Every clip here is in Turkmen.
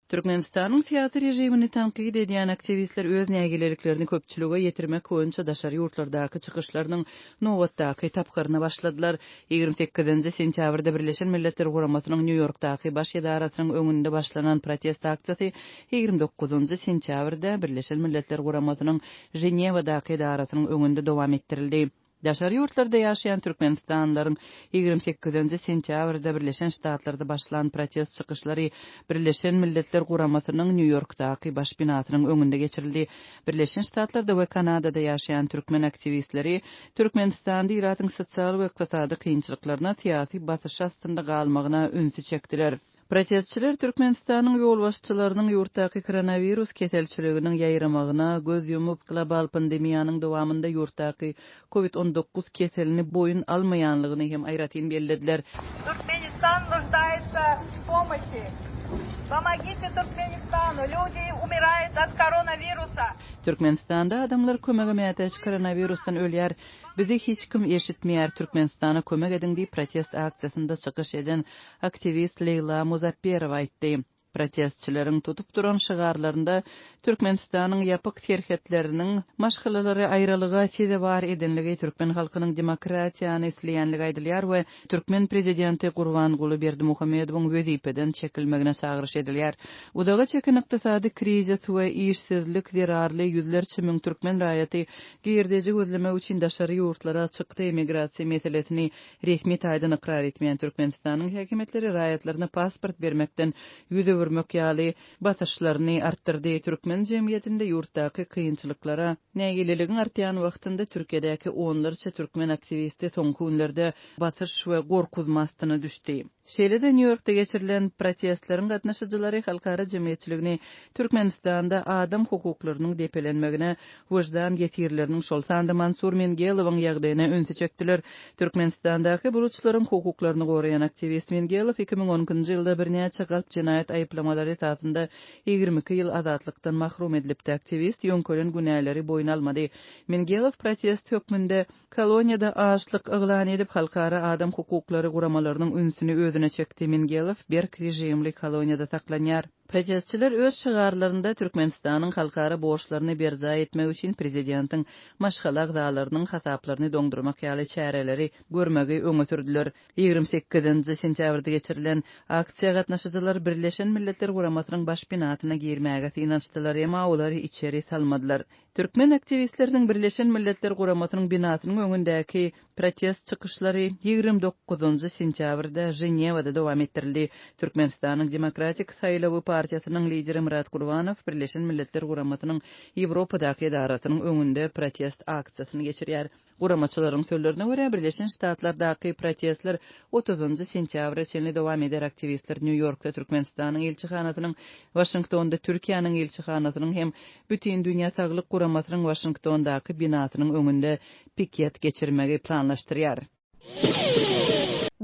Türkmenistanyň syýasy režimini tankyt edýän aktiwistler öz nägileliklerini köpçülige ýetirmek boýunça daşary ýurtlardaky çykyşlarynyň nobatdaky tapgyryna başladylar. 28-nji sentýabrda Birleşen Milletler Guramasynyň Nýu-Ýorkdaky baş edarasynyň öňünde başlanan protest aksiýasy 29-njy sentýabrda Birleşen Milletler Guramasynyň Ženewadaky edarasynyň öňünde dowam etdirildi. Daşary ýurtlarda ýaşaýan türkmenistanlylaryň 28-nji sentýabrda Birleşen Ştatlarda başlan protest çykyşlary Birleşen Milletler Guramasynyň Nýu-Ýorkdaky baş binasynyň öňünde geçirildi. Birleşen Ştatlarda we Kanadada ýaşaýan türkmen aktiwistleri Türkmenistanda ilatyň sosial we ykdysady kynçylyklaryna, syýasy basyş astynda galmagyna ünsi çekdiler. Protestçiler Türkmenistanyň ýolbaşçylarynyň ýurtdaky koronawirus keselçiliginiň ýaýramagyna göz ýumup, global pandemiýanyň dowamynda ýurtdaky Covid 19 keselini boýun almaýanlygyny hem aýratyn bellediler. Turkmenistan нуждается в помощи. Pomogite Turkmenistanu, люди umiraýut ot koronawirusa. Türkmenistanda adamlar kömege mätäç koronawirusdan ölýär. Bizi hiç kim eşitmeýär, Türkmenistana kömek ediň diýip protest aksiýasynda çykyş eden aktiwist Leýla Muzapperowa aýtdy. Protestçileriň tutup duran şygarlarynda Türkmenistanyň ýapyk serhetleriniň maşgalalary aýralyga sezewar edenligi, türkmen halkynyň demokratiýany isleýänligi aýdylýar we türkmen prezidenti Gurbanguly Berdimuhamedowyň wezipeden çekilmegine çagyryş edilýär. Uzaga çeken ykdysady krizis we işsizlik zerarly ýüzlerçe müň türkmen raýaty girdeji gözlemek üçin daşary ýurtlara çykdy, migrasiýa meselesini Resmi taýdan ykrar etmeýän Türkmenistanyň häkimiýetleri raýatlaryna pasport bermekden ýüz öwürmek ýaly basyşlaryny artdyrdy. Türkmen jemgyýetinde ýurtdaky kynçylyklara nägileligiň artýan wagtynda Türkiýedäki onlarça türkmen aktiwisti soňky günlerde basyş we gorkuzma astyna düşdi. Şeýle-de Nýu-Ýorkda geçirilen protestleriň gatnaşyjylary halkara jemgyýetçiligini Türkmenistanda adam hukuklarynyň depelenmegine, wyždan ýesirleriniň, şol sanda Mansur Mingelowyň ýagdaýyna ünsi çekdiler. Türkmenistandaky buluçlaryň hukuklaryny goraýan aktiwist Mingelow 2012-nji ýylda birnäçe galp jenaýat aýyplamalary esasynda 22 ýyl azatlykdan mahrum edilipdi. Aktiwist ýöňkelen günäleri boýun almady. Mingelow protest hökmünde Koloniýada açlyk yglan edip, halkara adam hukuklary guramalarynyň ünsüni özüne çekdi. Mingelow berk režimli koloniýada saklanýar. Protestçiler öz şygarlarynda Türkmenistanyň halkara borçlaryny berjaý etmek üçin prezidentiň maşgala agzalarynyň hasaplaryny doňdurmak ýaly çäreleri görmegi öňe sürdüler. 28-nji sentýabrda geçirilen aksiýa gatnaşyjylar Birleşen Milletler Guramasynyň baş binasyna girmäge synanyşdylar, emma olary içeri salmadylar. Türkmen aktiwistleriniň Birleşen Milletler Guramasynyň binasynyň öňündäki protest çykyşlary 29-njy sentýabrda Ženewada dowam etdirildi. Türkmenistanyň Demokratik saýlawy partiýasynyň lideri Myrat Gurbanow Birleşen Milletler Guramasynyň Ýewropadaky edarasynyň öňünde protest aksiýasyny geçirýär. Guramaçylaryň sözlerine görä, Birleşen Ştatlardaky protestler otuzynjy sentýabra çenli dowam eder. Aktiwistler Nýu-Ýorkda Türkmenistanyň ilçihanasynyň, Waşingtonda Türkiýäniň ilçihanasynyň hem Bütindünýä saglyk guramasynyň Waşingtondaky binasynyň öňünde piket geçirmegi planlaşdyrýar.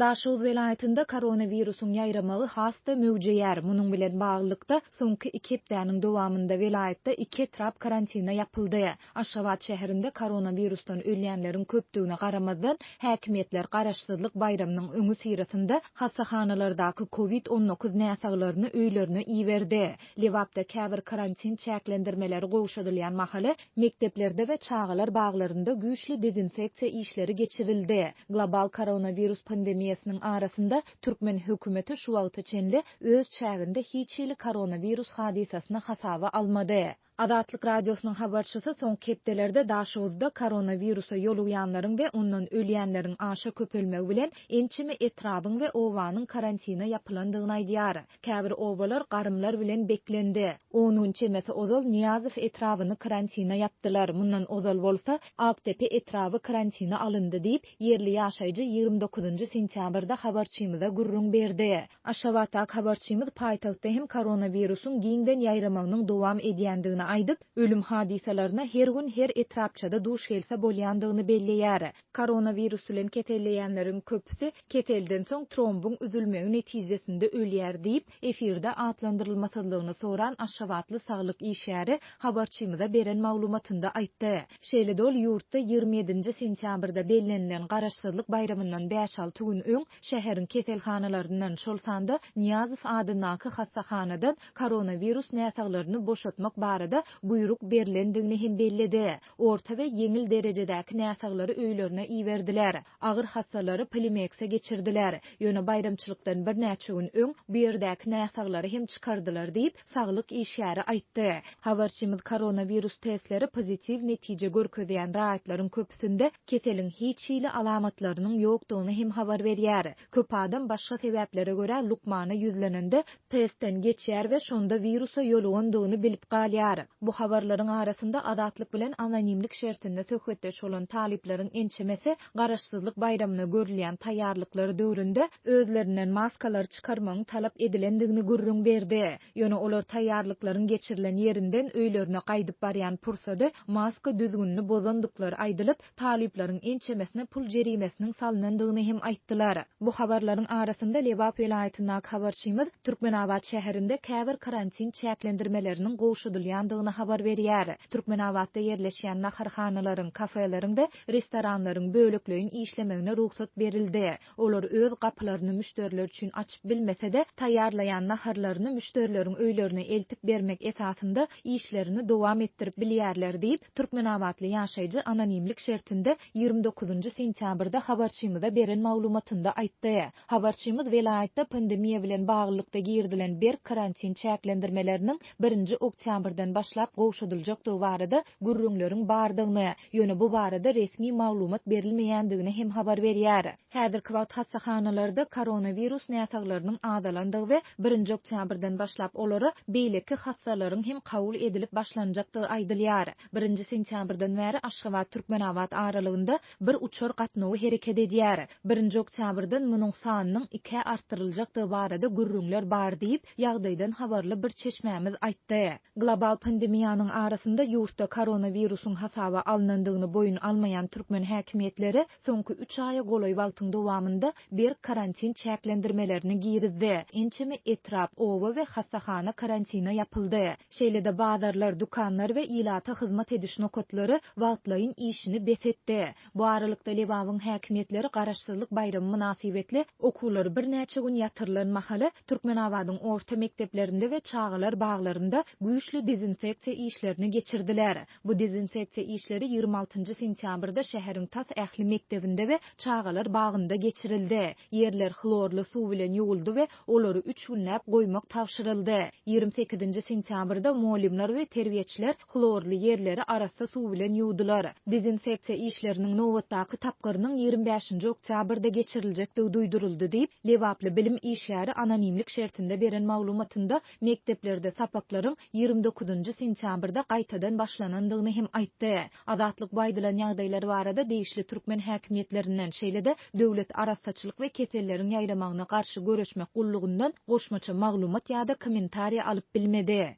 Daşoguz welaýatynda koronawirusyň ýaýramagy has-da möwjeýär. Munuň bilen baglylykda, soňky iki hepdäniň dowamynda welaýatda iki etrap karantina ýapyldy. Aşgabat şäherinde koronawirusdan ölýänleriň köpdügine garamazdan, häkimiýetler Garaşsyzlyk baýramynyň öňüsyrasynda hassahanalardaky covid 19 näsaglaryny öýlerine iberdi. Lebapda käbir karantin çäklendirmeleri gowşadylýan mahaly, mekdeplerde we çagalar baglarynda güýçli dezinfeksiýa işleri geçirildi. Global koronawirus pandemiýasynyň arasynda türkmen hökümeti şu wagta çenli öz çäginde hiç hili koronawirus hadysasyny hasaba almady. Azatlyk Radiosynyň habarçysy soňky hepdelerde Daşoguzda koronawirusa ýolugýanlaryň we ondan ölýänleriň aşa köpelmegi bilen ençeme etrabyň we obanyň karantina ýapylandygyny aýdýar. Käbir obalar garymlar bilen beklendi. On gün çemesi ozal Nyýazow etrabyny karantina ýapdylar, mundan ozal bolsa Akdepe etraby karantina alyndy diýip, ýerli ýaşaýjy 29 sentýabrda habarçymyza gürrüň berdi. Aşgabatdaky habarçymyz paýtagtda hem koronawirusyň giňden ýaýramagynyň dowam edýändigini. edýändigini aýdyp, ölüm hadysalaryna her gün her etrapçada duş gelse bolýandygyny belleýär. Koronawirus bilen keselleýänleriň köpüsi keselden soň trombuň üzülmegi netijesinde ölýär diýip, efirde atlandyrylmasyzlygyny soran aşgabatly saglyk işgäri habarçymyza beren maglumatynda aýtdy. Şeýle-de ol ýurtda 27-nji sentýabrda bellenilen Garaşsyzlyk baýramyndan bäş-alty gün öň şäheriň keselhanalaryndan, şol sanda Nyýazow adyndaky hassahanadan koronawirus näsaglaryny boşatmak barada buýruk berlendigini hem belledi. Orta we ýeňil derejedäki näsaglary öýlerine iberdiler. Agyr hassalary Polimekse geçirdiler. Ýöne baýramçylykdan birnäçe gün öň bu ýerdäki näsaglary hem çykardylar diýip, saglyk işgäri aýtdy. Habarçymyz koronawirus testleri pozitiw netije görkezýän raýatlaryň köpüsinde keseliň hiç hili alamatlarynyň ýokdugyny hem habar berýär. Köp adam başga sebäplere görä lukmana ýüzlenende testden geçýär we şonda wirusa ýolugandygyny bilip galýar. Bu habarlaryň arasynda Azatlyk bilen anonimlik şertinde söhbetdeş bolan talyplaryň ençemesi Garaşsyzlyk baýramyna görülýän taýýarlyklar döwründe özlerinden maskalary çykarmagyň talap edilendigini gürrüň berdi. Ýöne olar taýýarlyklaryň geçirilen ýerinden öýlerine gaýdyp barýan pursady maska düzgünini bozandyklary aýdylyp, talyplaryň ençemesine pul jerimesiniň salnandygyny hem aýtdylar. Bu habarlaryň arasynda Lebap welaýatyndaky habarçymyz Türkmenabat şäherinde käbir karantin çäklendirmeleriniň gowşadylýandygyny habar berýär. Türkmenabatda ýerleşýän naharhanalaryň, kafeleriň we restoranlaryň bölekleýin işlemegine rugsat berildi. Olar öz gapylaryny müşderiler üçin açyp bilmese-de, taýýarlaýan naharlaryny müşderileriň öýlerine eltip bermek esasynda işlerini dowam etdirip bilýärler diýip, türkmenabatly ýaşaýjy anonimlik şertinde 29-njy sentýabrda habarçymyza beren maglumatynda aýtdy. Habarçymyz welaýatda pandemiýa bilen baglylykda girizilen berk karantin çäklendirmeleriniň birinji oktýabrdan başlap gowşadyljakdygy barada gürrüňleriň bardygyny, ýöne bu barada resmi maglumat berilmeýändigini hem habar berýär. Häzirki wagt hassahanalarda koronawirus näsaglarynyň azalandygy we birinji oktýabrdan başlap olara beýleki hassalaryň hem kabul edilip başlanjakdygy aýdylýar. Birinji sentýabrdan bäri Aşgabat-Türkmenabat aralygynda bir uçar gatnawy hereket edýär. Birinji oktýabrdan munuň sanynyň ikä artdyryljakdygy barada gürrüňler bar diýip, ýagdaýdan habarly bir çeşmämiz aýtdy. Global pandemiýanyň arasynda ýurtda koronawirusyň hasaba alnandygyny boýun almaýan türkmen häkimiýetleri soňky üç aýa golaý wagtyň dowamynda berk karantin çäklendirmelerini girizdi, ençeme etrap, oba we hassahana karantine ýapyldy. Şeýle-de bazarlar, dükanlar we ilata hyzmat ediş nokatlary wagtlaýyn işini bes etdi. Bu aralykda, Lebabyň häkimiýetleri Garaşsyzlyk baýramy mynasybetli okuwlary birnäçe gün ýatyrylan mahaly, Türkmenabadyň orta mekdeplerinde we çagalar baglarynda güýçli dezinfeksiýa işlerini geçirdiler. Bu dezinfeksiýa işleri 26 njy sentýabrda şäheriň tas ähli mekdebinde we çagalar bagynda geçirildi. Ýerler hlorly suw bilen ýuwuldy we olary üç günläp goýmak tabşyryldy. 28 nji sentýabrda mugallymlar we terbiýeçiler hlorly ýerleri arassa suw bilen ýuwdular. Dezinfeksiýa işleriniň nobatdaky tapgyrynyň 25 nji oktýabrda geçiriljekdigi duýduryldy diýip, lebaply bilim işgäri anonimlik şertinde beren maglumatynda mekdeplerde sapaklaryň 29 njy sentýabrda gaýtadan başlanandygyny hem aýtdy. Azatlyk bu aýdylan ýagdaýlar barada degişli türkmen häkimiýetlerinden, şeýle-de Döwlet arassaçylyk we keselleriň ýaýramagyna garşy göreşmek gullugyndan goşmaça maglumat ýa-da kommentariý alyp bilmedi.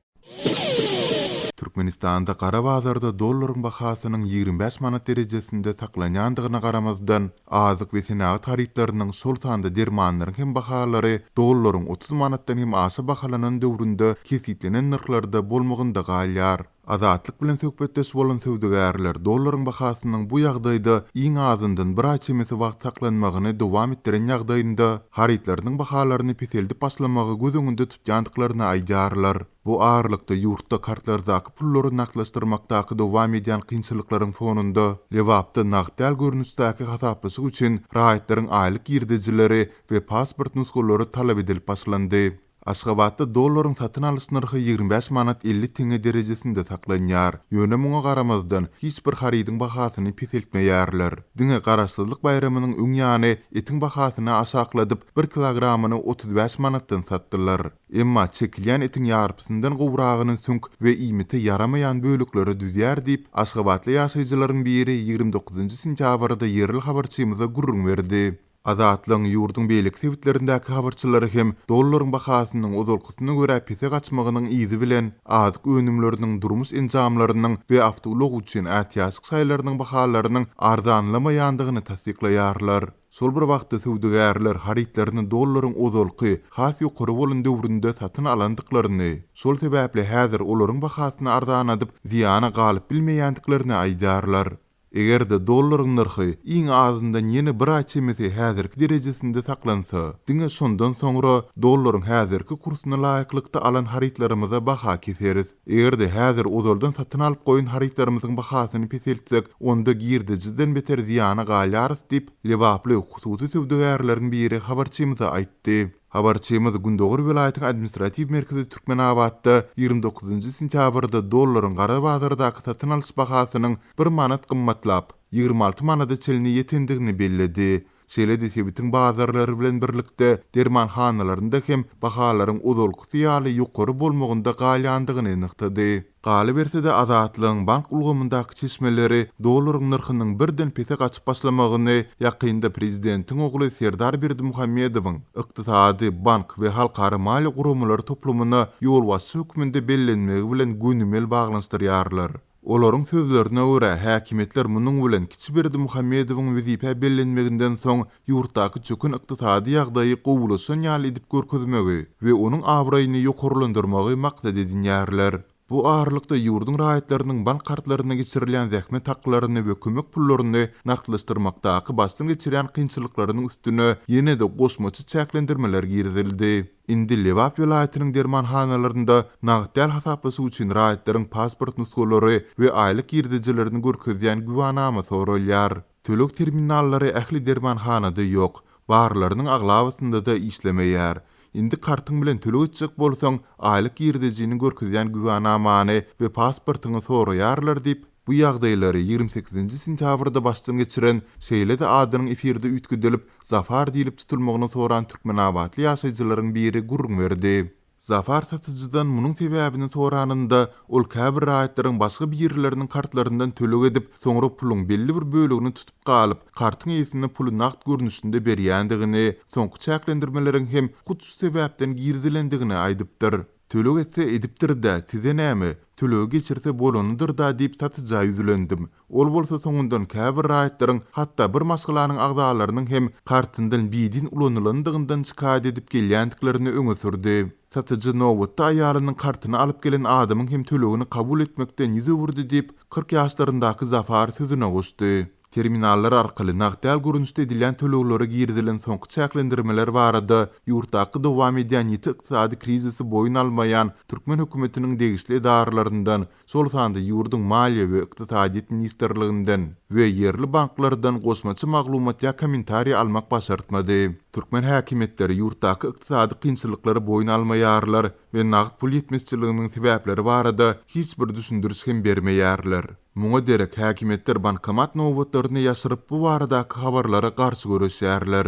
Türkmenistanda gara bazarda dollaryň bahasynyň 25 manat derejesinde saklanýandygyna garamazdan, azyk we senagat harytlarynyň, şol sanda dermanlaryň hem bahalary dollaryň 30 manatdan hem aşa bahalanan döwründe kesgitlenen nyrhlarda bolmagynda galýar. Azatlyk bilen söhbetdeş bolan söwdagärler dollaryň bahasynyň bu ýagdaýda iň azyndan bir aý çemesi wagt saklanmagyny dowam etdiren ýagdaýynda, harytlarynyň bahalaryny peseldip başlamagy göz öňünde tutýandyklaryny aýdýarlar. Bu aralykda, ýurtda kartlardaky pullary nagtlaşdyrmakdaky dowam edýän kynçylyklaryň fonunda, Lebapda nagt däl görnüşdäki hasaplaşyk üçin raýatlaryň aýlyk girdejileri we pasport nusgalary talap edilip başlandy. Aşgabatda dollaryň satyn alyş nyrhy 25 manat 50 teňňe derejesinde saklanýar. Ýöne muňa garamazdan, hiç bir harydyň bahasyny peseltmeýärler. Diňe Garaşsyzlyk baýramynyň öň ýany etiň bahasyny aşakladyp, bir kilogramyny 35 manatdan satdylar. Emma çekilýän etiň ýarpysyndan gowragyny süňk we iýmite ýaramaýan bölekleri düzýär diýip, aşgabatly ýaşaýjylaryň biri 29 sentýabrda ýerli habarçymyza gürrüň berdi. Azatlygyň ýurduň beýleki sebitlerindäki habarçylary hem dollaryň bahasynyň ozalkysyna görä pese gaçmagynyň yzy bilen azyk önümleriniň, durmuş enjamlarynyň we awtoulag üçin ätiýaçlyk şaýlarynyň bahalarynyň arzanlamaýandygyny tassyklaýarlar. Şol bir wagtda söwdagärler harytlaryny dollaryň ozalky, has ýokary bolan döwründe satyn alandyklaryny, şol sebäpli häzir olaryň bahasyny arzanadyp zyýana galyp bilmeýändiklerini aýdýarlar. Eger-de dollaryň nyrhy iň azyndan ýene bir aý çemesi häzirki derejesinde saklansa, diňe şondan soňra dollaryň häzirki kursuna laýyklykda alan harytlarymyza baha keseris. Eger-de häzir ozaldan satyn alyp goýan harytlarymyzyň bahasyny peseltsek, onda girdejiden beter zyýana galýarys diýip, lebaply hususy söwdagärleriň biri habarçymyza aýtdy. Habarçymyz gündogar welaýatyň administratiw merkezi Türkmenabatda 29-njy sentýabrda dollaryň gara bazardaky satyn alyş bahasynyň bir manat gymmatlap, 26 manada çenli ýetendigini belledi. Şeýle-de sebitiň bazarlary bilen birlikde dermanhanalarynda hem bahalaryň ozalkysy ýaly ýokary bolmagynda galýandygyny nygtady. Galyberse-de, Azatlygyň bank ulgamyndaky çeşmeleri dollaryň nyrhynyň birden pese gaçyp başlamagyny ýakynda prezidentiň ogly Serdar Berdimuhamedowyň ykdysady, bank we halkara maliýe guramalary toplumyna ýolbaşçy hökmünde bellenmegi bilen gönümel baglanyşdyrýarlar. Olaryň sözlerine görä, häkimiýetler munuň bilen kiçi Berdimuhamedowyň wezipä bellenmeginden soň ýurtdaky çöken ykdysady ýagdaýy gowulaşan ýaly edip görkezmegi we onuň abraýyny ýokarlandyrmagy maksat edinýärler. Bu aralykda, ýurduň raýatlarynyň bank kartlaryna geçirilýän zähmet haklaryny we kömek pullaryny nagtlaşdyrmakdaky başdan geçirýän kynçylyklarynyň üstüne ýene-de goşmaça çäklendirmeler girizildi. Indi Lebap welaýatynyň dermanhanalarynda nagt däl hasaplaşyk üçin raýatlaryň pasport nusgalary we aýlyk girdejilerini görkezýän güwanama soralýar. Töleg terminallary ähli dermanhanada ýok, barlarynyň aglabasynda-da işlemeýär. Indi kartyň bilen töleg etjek bolsaň, aýlyk girdejini görkezýän güwänamany we pasportyňy soraýarlar diýip, bu ýagdaýlary 28-nji sentýabrda başdan geçiren, şeýle-de adynyň efirde üýtgedilip, Zafar diýlip tutulmagyny soran türkmenabatly ýaşaýjylaryň biri gürrüň berdi. Zafar satyjydan munuň sebäbini soranynda, ol käbir raýatlaryň başga birileriniň kartlaryndan töleg edip, soňra puluň belli bir bölegini tutup galyp, kartyň eýesine puly nagt görnüşinde berýändigini, soňky çäklendirmeleriň hem hut şu sebäpden girizilendigini aýdypdyr. Töleg etse edipdir-dä, size näme? Tölegi geçirse bolanydyr-da diýip satyja ýüzlendim. Ol bolsa soňundan käbir raýatlaryň, hatda bir maşgalanyň agzalarynyň hem kartyndan bidin ulanylandygyndan şikaýat edip gelýändiklerini öňe sürdi. Satyjy nobatda aýalynyň kartyny alyp gelen adamyň hem tölegini kabul etmekden ýüz öwürdi diýip, 40 ýaşlaryndaky Zafar sözüne goşdy. Terminallar arkaly nagt däl görnüşde edilýän töleglere girizilen soňky çäklendirmeler barada ýurtdaky dowam edýän ýiti ykdysady krizisi boýun almaýan türkmen hökümetiniň degişli edaralaryndan şol sanda ýurduň Maliýe we ykdysadyýet ministrliginden we ýerli banklardan goşmaça maglumat ýa kommentariý almak başartmady. Türkmen häkimiýetleri ýurtdaky ykdysady kynçylyklary boýun almaýarlar we nagt pul ýetmezçiliginiň sebäpleri barada hiç bir düşündiriş hem bermeýärler. Muňa derek, häkimiýetler bankomat nobatlaryny ýaşyryp, bu baradaky habarlara garşy göreşýärler.